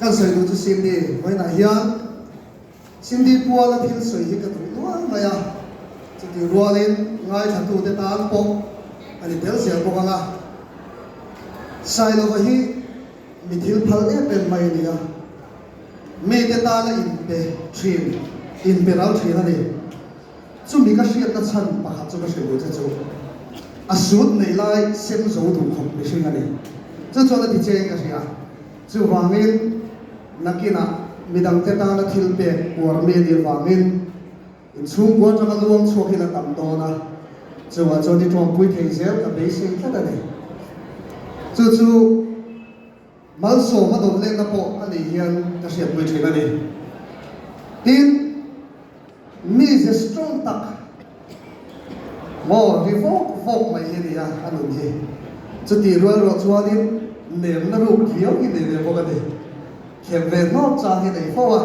Kan sawi duh chu Cindy vawiinah hian Cindy puala thil sawi hi ka duh nual mai a, chutih rualin ngaithlatute tan pawh a ni tel zel bawk ang a. Sailova hi mi thil phal em em mai a ni a, mite tana inpe thin, inpe ral thin a ni. Chumi ka hriatna chhan pakhat chu ka hrilh duh che chu, a sut nei lai sem zo duh khawp mihring a ni. Chu chuan a ti che in ka hria. Chuvangin nakinah midangte tana thil pek uar mi a nih avangin inchhungkua atanga luang chhuak hi la tam dawn a, chuvah chuan i tawmpui thei zel ka beisei tlat a ni. Chu chu malsawm a dawn letna pawh a nih hian ka hriatpui thin a ni. Tin. Mize strong tak maw ri vawk vawk mai hi a ni a, a nun hi. Chutih rual ruah chuanin nemna ruk riau hi nei ve bawk a ni. Khem ve hnawk chang hi nei fo a.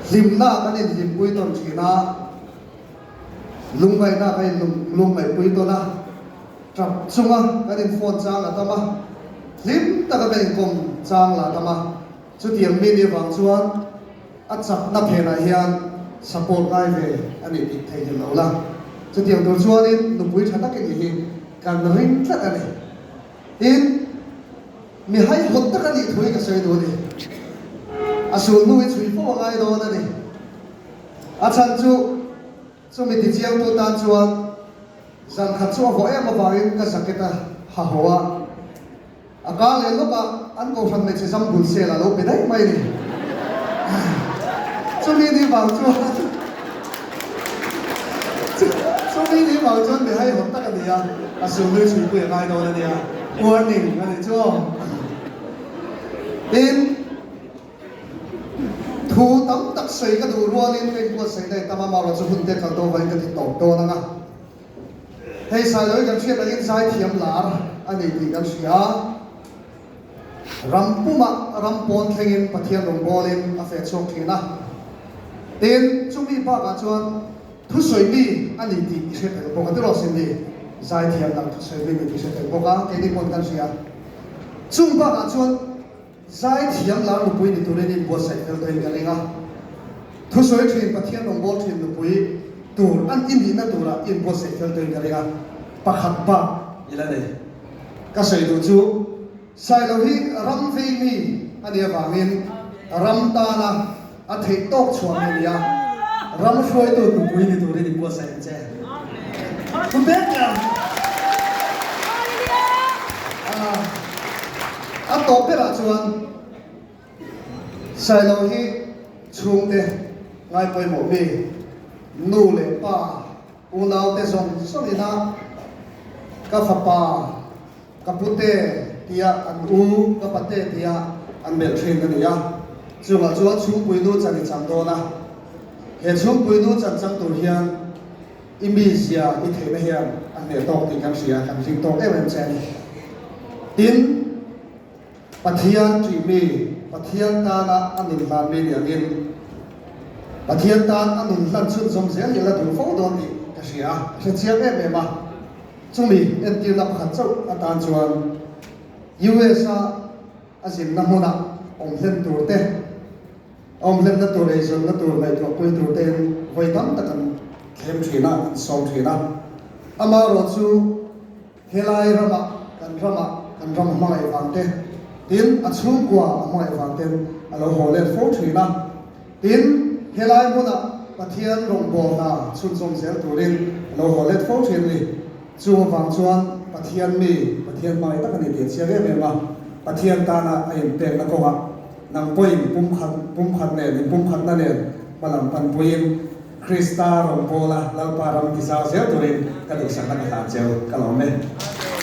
Hlimna kan inhlimpui tawn thin a, lungngaihna kan inlungngaihpui tawn a, tap chunga kan infawn chang a tam a, hlim taka kan inkawm chang lah a tam a. Chutiang mi nih avang chuan a chakna phenah hian support ngai ve a nih tih theihnghilh lo la. Chutiang tur chuanin nupui tha tak i nih hi kan ring tlat a ni. Tin, mi haihawt tak a nih thu hi ka sawi duh a ni. A sulhnu hi chhui fo a ngai dawn a ni. A chhan chu chumi tichiangtu tan chuan zan khat chu a vawh em avangin ka jacket a ha haw a. A kar leh lawk a, an kohhran hmeichhe zam bul sel a lo pe daih mai a ni. Chumi ni vang chuan Chumi ni vang chuan mi haihawt tak a ni a, a sulnui chhuipui a ngai dawn a nia. Warning a nih chu aw. Tin, thu tam tak sawi ka duh rualin ka inbuatsaih daih tam a, Maura chu hun te kal tawh vangin ka ti tawp dawn ang a. Hei Sailawi kan hriat angin zaithiam lar a ni tih kan hria a, ram pumah ram pawn thlengin Pathian rawngbawlin a feh chhuak thin a. Tin, chumi bakah chuan thusawi mi a ni tih i hre tel bawk a, tiraw Cindy? Zaithiam dang thusawi mi a ni tih i hre tel bawk a, keini pawn kan hria. Chung bakah chuan. Zaithiam lar nupui ni turin inbuatsaih fel tawhin ka ring a. Thusawi thin Pathian rawngbâwl thin nupui tur an i nihna turah inbuatsaih fel tawhin ka ring a. Pakhat bak i la nei. Ka sawi duh chu Sailo hi ram vei mi a nih avangin ram tana a theih tawk chhuah mi a ni a. Ram hruaitu nupui ni turin inbuatsaih ang che. Thupek ber. A tawp berah chuan Sailo hi chhungte ngai pawimawh mi, nu leh pa, unaute zawng zawng ina ka fapa, ka pute tia an u, ka pate tia an melh thin a ni a. Chungah chuan chhungpui nu chan i chang dawn a. He chhungpui nu chan chang tur hian I mizia i theihna hian a hneh tawk tih kan hria, kan hlim tawk em em che a ni. Tin, Pathian ṭih mi, Pathian tana a nun hlan mi ni angin, Pathian tan a nun hlan chhunzawm zel hi a la duh fo dawn tih ka hria a, ka hre chiang em em a. Chumi entirna pakhat chauh atan chuan US-a a zinna hmuna awm hlen tur te, Awm hlenna tur, eizawnna tur, ngaihtuahpui tur tein vawi tam tak an thlem thin a, an sawm thin a. Amaherawh chu helai ramah, kan ramah, kan ram a hmangaih vang te, tin a chhungkua a hmangaih vang ten a lo haw let fo thin a. Tin, helai hmunah Pathian rawngbâwl hna chhunzawm zel turin a lo haw let fo thin a ni. Chung avang chuan Pathian mi, Pathian hmangaih tak a ni tih a chiang em em a. Pathian tana a inpekna kawngah Nang pawhin pumkhat pumkhat nen inpumkhatna nen hmalam panpuiin Krista rawngbawla Lalpa ram ti zau zel turin ka duhsakna ka hlan cheu ka lawm e.